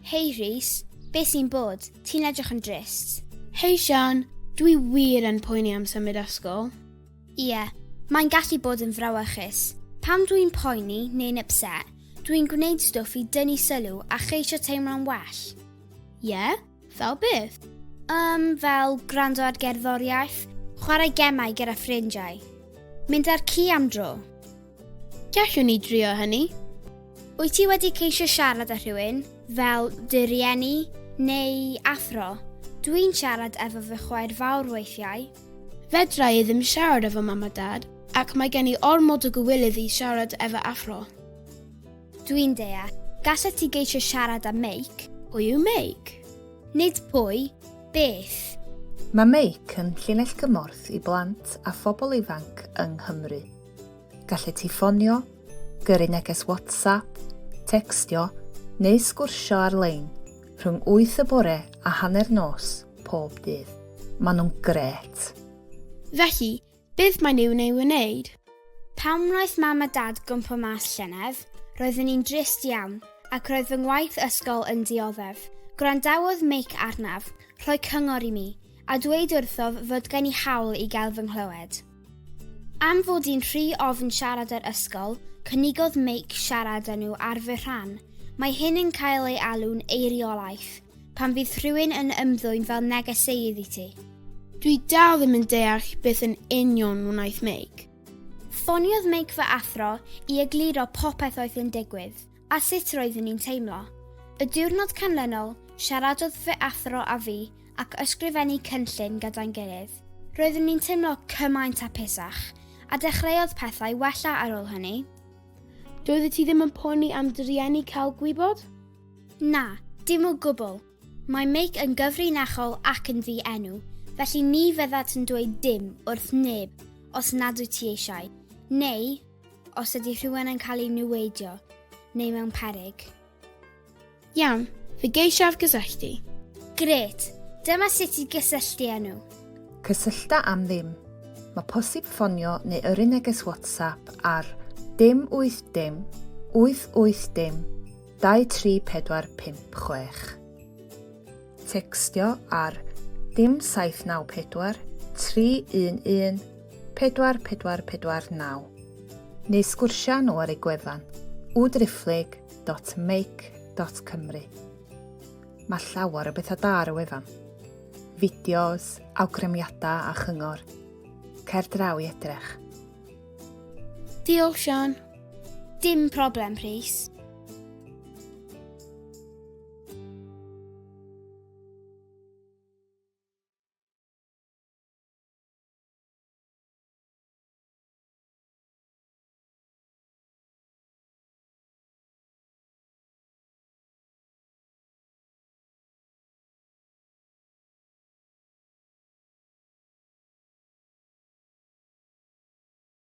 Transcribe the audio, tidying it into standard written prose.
Hei Rhys, beth sy'n bod? Ti'n edrych yn drist. Hei Sian, dwi wir yn poeni am symud ysgol. Ie, mae'n gallu bod yn frawychus. Pam dwi'n poeni neu'n upset, dwi'n gwneud stwff i dynnu sylw a cheisio teimlo'n well. Ie? Fel beth? Um, fel gwrando ar gerddoriaeth, chwarae gemau gyda ffrindiau. Mynd â'r ci am dro. Gallwn ni drio hynny. Wyt ti wedi ceisio siarad â rhywun, fel dy rieni neu athro? Dwi'n siarad efo fy chwaer fawr weithiau. Fedra i ddim siarad efo mam a dad, ac mae gen i ormod o gywilydd i siarad efo athro. Dwi'n deall. Gallet ti geisio siarad â Meic? Pwy yw Meic? Nid pwy, beth. Mae Meic yn llinell gymorth i blant a phobl ifanc yng Nghymru. Gallet ti ffonio, gyrru neges WhatsApp, tecstio neu sgwrsio ar-lein rhwng wyth y bore a hanner nos pob dydd. Maen nhw'n grêt! Felly, beth maen nhw'n ei wneud? Pan wnaeth Mam a Dad gwmpo mas llynedd, roeddwn i'n drist iawn ac roedd fy ngwaith ysgol yn dioddef. Gwrandawodd Meic arnaf, rhoi cyngor i mi, a dweud wrthof fod gen i hawl i gael fy nghlywed. Am fod i'n rhy ofn siarad â'r ysgol, cynigodd Meic siarad â nhw ar fy rhan. Mae hyn yn cael ei alw'n eiriolaeth, pan fydd rhywun yn ymddwyn fel negeseudd i ti. Dwi dal ddim yn deall beth yn union wnaeth Meic. Ffoniodd Meic fy athro i egluro popeth oedd yn digwydd, a sut roeddwn i'n teimlo. Y diwrnod canlynol, siaradodd fy athro â fi ac ysgrifennu cynllun gyda'n gilydd. Roeddwn i'n teimlo cymaint hapusach, a dechreuodd pethau wella ar ôl hynny. Doeddet ti ddim yn poeni am dy rieni cael gwybod? Na, dim o gwbl. Mae Meic yn gyfrinachol ac yn ddi-enw, felly ni fyddat yn dweud dim wrth neb os nad wyt ti eisiau, neu os ydy rhywun yn cael ei niweidio neu mewn peryg. Iawn, fe geisiaf gysylltu. Grêt! Dyma sut i gysylltu â nhw. Cysyllta am ddim. Mae posib ffonio neu yrru neges WhatsApp ar dim 80 880 234 56. Tecstio ar dim 794 311 4449 neu sgwrsio â nhw ar eu gwefan www www.make.cymru. Mae llawer o bethau da ar y wefan. Fideos, awgrymiadau a chyngor. Cer draw i edrych. Diolch, Sian. Dim problem, Rhys.